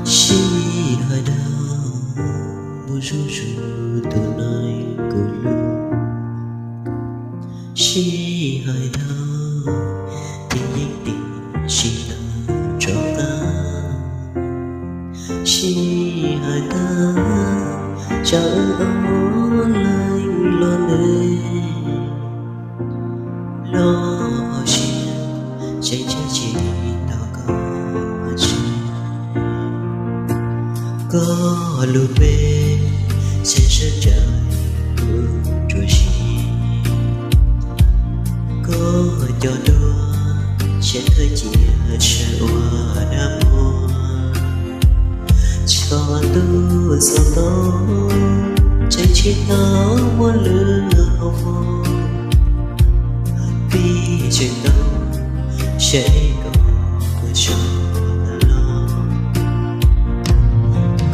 Sij hawm dawb mus zuj zus tus neeg kuv hlub. Sij hawm dawb ces yeej tiv sij tau rov qab. Sij hawm dawb tsam wb ob leeg los ntev. Los hauv siab tseem tshuav tsis tau koj tseg. Koj lub npe tseem sawv tsees kuv nruab siab. Koj cov duab tseem thawj cia sawv ua dab muag. Txhua tus xov tooj tseem tsis tau muaj lwm hauv foob. Vim tseem tau seb koj puas tso tawm los.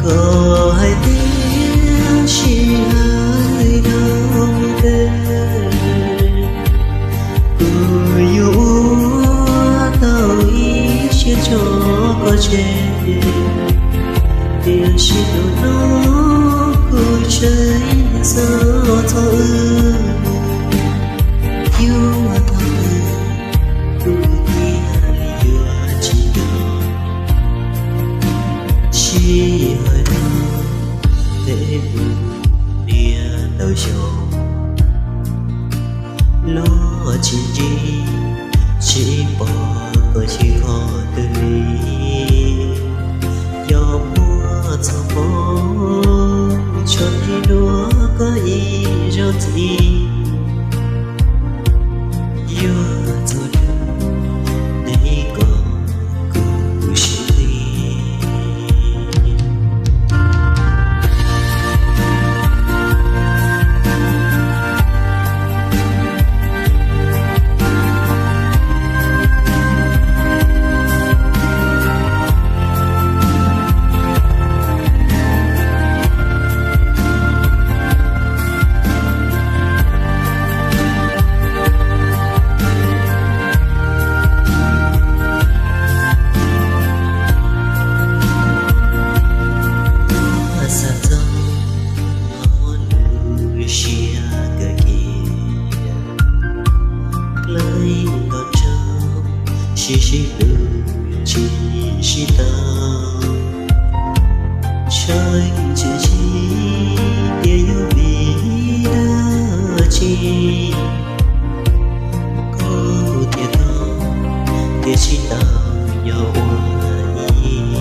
Koj hais tias sij hawm dawb mus ntev, kuv yuav ua tau ib siab tso koj tseg. Tiam sis hnub no kuv tseem xav txog wb, yuav tau wb, kuv thiaj li yuav tsis tau. Sij hawm dawb, peb mus niaj ntau xyoo, los tsis ntsib, tsis pom koj txij qhov twg li. Yog muaj txoj hmoo, tsuas tig dua koj ib zaug ntxiv. Yuav txog hnub neb koj kuv sib nqis. Xav txog mas muaj lub siab kawg kiag, leej nkaus tso sib sib hlub tsis sib tau. Tseem tsis ntseeg tias yog vim dab tsi, koj thiaj tau, thiaj tsis tau nyob ua ib.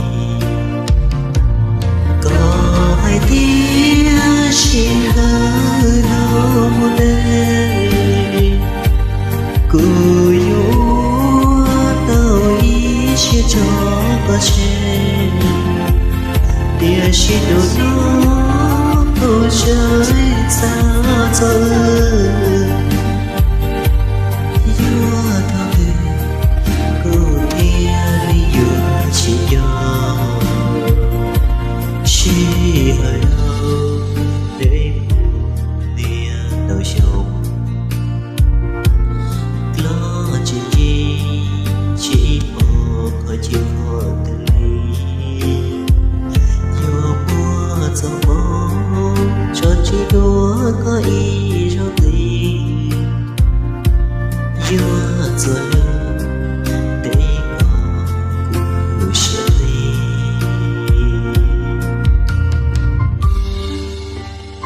Koj hais tias sij hawm dawb mus ntev, kuv yuav ua tau ib siab tso koj tseg. Tiam sis hnub no kuv tseem xav txog wb,